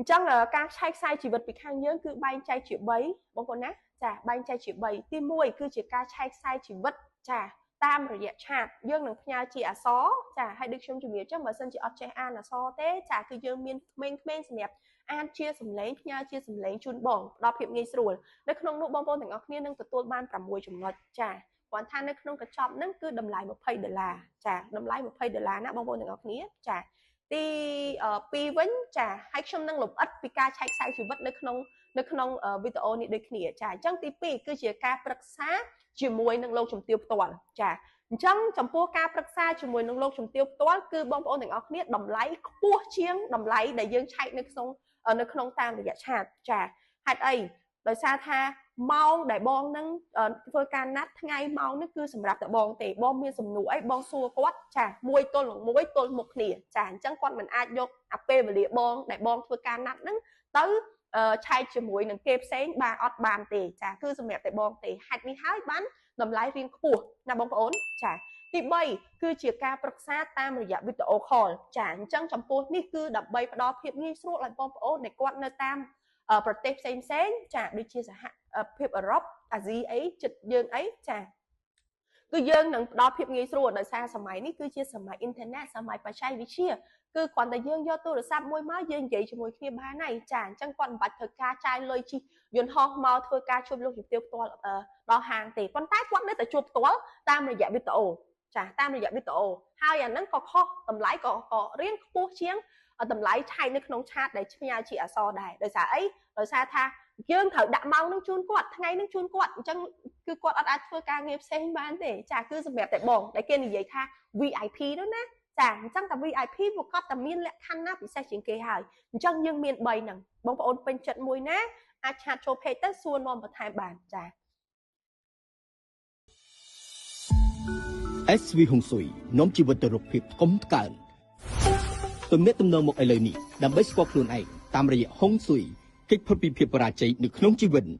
អញ្ចឹងការឆែកខ្សែជីវិតពីខាងយើងគឺបែងចែកជា3បងប្អូនណាចាបែងចែកជា3ទី1គឺជាការឆែកខ្សែជីវិតចាតាមរយៈឆាតយើងនឹងផ្ញើជាអក្សរចាហើយដូចខ្ញុំជំរាបចឹងបើសិនជាអត់ចេះអានអក្សរទេចាគឺយើងមានក្មេងៗសម្រាប់អានជាសំឡេងផ្ញើជាសំឡេងជូនបងផ្ដល់ភាពងាយស្រួលនៅក្នុងនោះបងប្អូនទាំងអស់គ្នានឹងទទួលបាន6ចំណុចចាគ្រាន់ថានៅក្នុងកញ្ចប់ហ្នឹងគឺតម្លៃ20ដុល្លារចាតម្លៃ20ដុល្លារណាបងប្អូនទាំងអស់គ្នាចាទី2វិញចាហើយខ្ញុំនឹងលម្អិតពីការឆែកខ្សែជីវិតនៅក្នុងវីដេអូនេះដូចគ្នាចាអញ្ចឹងទី2គឺជាការប្រឹក្សាជាមួយនឹងលោកជំទាវផ្ទាល់ចាអញ្ចឹងចំពោះការប្រឹក្សាជាមួយនឹងលោកជំទាវផ្ទាល់គឺបងប្អូនទាំងអស់គ្នាតម្លៃខ្ពស់ជាងតម្លៃដែលយើងឆែកនៅក្នុងតាមរយៈឆាតចាហេតុអីដោយសារថាម៉ោងដែលបងនឹងធ្វើការណាត់ថ្ងៃម៉ោងនេះគឺសម្រាប់តែបងទេបងមានសំណួរអីបងសួរគាត់ចាមួយទល់នឹងមួយទល់មុខគ្នាចាអញ្ចឹងគាត់មិនអាចយកអាពេលវេលាបងដែលបងធ្វើការណាត់ហ្នឹងទៅឆែកជាមួយនឹងគេផ្សេងបាទអត់បានទេចាគឺសម្រាប់តែបងទេហេតុនេះហើយបានតម្លៃរៀងខ្ពស់ណាបងប្អូនចាទី3គឺជាការប្រឹក្សាតាមរយៈវីដេអូខលចាអញ្ចឹងចំពោះនេះគឺដើម្បីផ្ដល់ភាពងាយស្រួលឲ្យបងប្អូនដែលគាត់នៅតាមប្រទេសផ្សេងផ្សេងចាដូចជាសហភាពអឺរ៉ុបអាស៊ីអីចិត្តយើងអីចាគឺយើងនឹងផ្ដល់ភាពងាយស្រួលដោយសារសម័យនេះគឺជាសម័យអ៊ីនធឺណិតសម័យបច្ចេកវិទ្យាគឺគ្រាន់តែយើងយកទូរស័ព្ទមួយមកយើងនិយាយជាមួយគ្នាបានហើយចាអញ្ចឹងគាត់មិនបាច់ធ្វើការចាយលុយជិះយន្តហោះមកធ្វើការជួបលោកជំទាវផ្ទាល់ដល់ហាងទេប៉ុន្តែគាត់នៅតែជួបផ្ទាល់តាមរយៈវីដេអូចាតាមរយៈវីដេអូហើយអាហ្នឹងក៏ខុសតម្លៃក៏រៀងខ្ពស់ជាងតម្លៃឆែកនៅក្នុងឆាតដែលផ្ញើជាអក្សរដែរដោយសារអីដោយសារថាយើងត្រូវដាក់ម៉ោងនឹងជូនគាត់ថ្ងៃនឹងជូនគាត់អញ្ចឹងគឺគាត់អត់អាចធ្វើការងារផ្សេងបានទេចាគឺសម្រាប់តែបងដែលគេនិយាយថា VIP នោះណាចាអញ្ចឹងតែ VIP វាគាត់តែមានលក្ខខណ្ឌណាពិសេសជាងគេហើយអញ្ចឹងយើងមាន3ហ្នឹងបងប្អូនពេញចិត្តមួយណាអាចឆាតចូល page ទៅសួរនាំបន្ថែមបានចា SV ហុងស៊ុយនាំជីវិតទៅរកភាពកុំថ្កើងទំនាក់ទំនងមកឥឡូវនេះដើម្បីស្គាល់ខ្លួនឯងតាមរយៈហុងស៊ុយគេចផុតពីភាពបរាជ័យនៅក្នុងជីវិត។